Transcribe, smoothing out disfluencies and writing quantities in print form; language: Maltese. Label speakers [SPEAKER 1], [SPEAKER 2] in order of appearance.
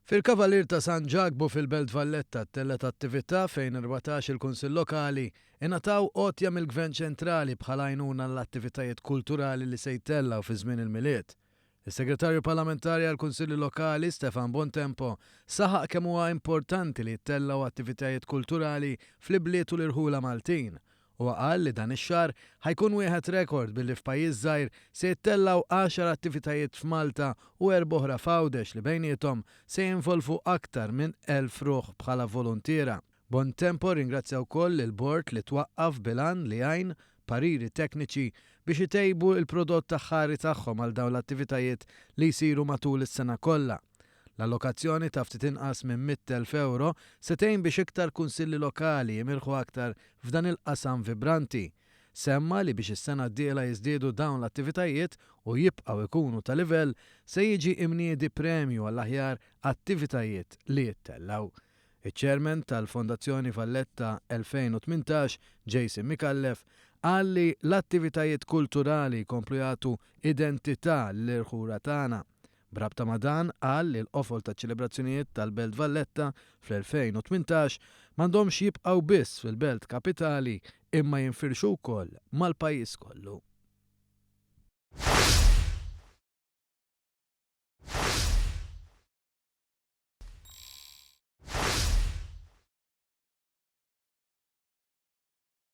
[SPEAKER 1] Fil-Kavalier ta' San Ġakbu fil-Belt Valletta ttellgħet attività fejn 14 il-Kunsill Lokali ingħataw għotja mill-Gvern Ċentrali bħala għajnuna għall-attivitajiet kulturali li se jtellgħu fi żmien il-Milied. Is-Segretarju Parlamentari għall-Kunsilli Lokali, Stefan Bontempo, saħaq kemm huwa importanti li jittellgħu attivitajiet kulturali fl-ibliet u l-irħula Maltin. Huwa qal li dan ix-xahar ħa jkun wieħed rekord billi f'pajjiż żgħir se jittellgħu għaxar attivitajiet f'Malta u erba' oħra f'Għawdex li bejniethom se jinvolvu aktar minn 1,000 ruħ bħala voluntiera. Bontempo rringrazzja wkoll lill-bord li twaqqaf bil-għan li jgħin pariri tekniċi biex itejbu l-prodott aħħari tagħhom għal dawn l-attivitajiet li jsiru matul is-sena kollha. L-allokazzjoni ta' ftit inqas minn 100,000 ewro se tgħin biex iktar kunsilli lokali jimirħu aktar f'dan il-qasam vibranti. Semma li biex is-sena d-dieħla jiżdiedu dawn l-attivitajiet u jibqgħu jkunu ta' livell, se jiġi imniedi premju għall-aħjar attivitajiet li jittellgħu. Iċ-Chairman tal-Fondazzjoni Valletta 2018, Jason Micallef, qal li l-attivitajiet kulturali jkomplu jagħtu identità lill-irħura tagħna. B'rabta ma' dan, qal li l-qofol taċ-ċelebrazzjonijiet tal-Belt Valletta fl-2018 m'għandhomx jibqgħu biss fil-belt kapitali imma jinfirxu wkoll mal-pajjiż kollu.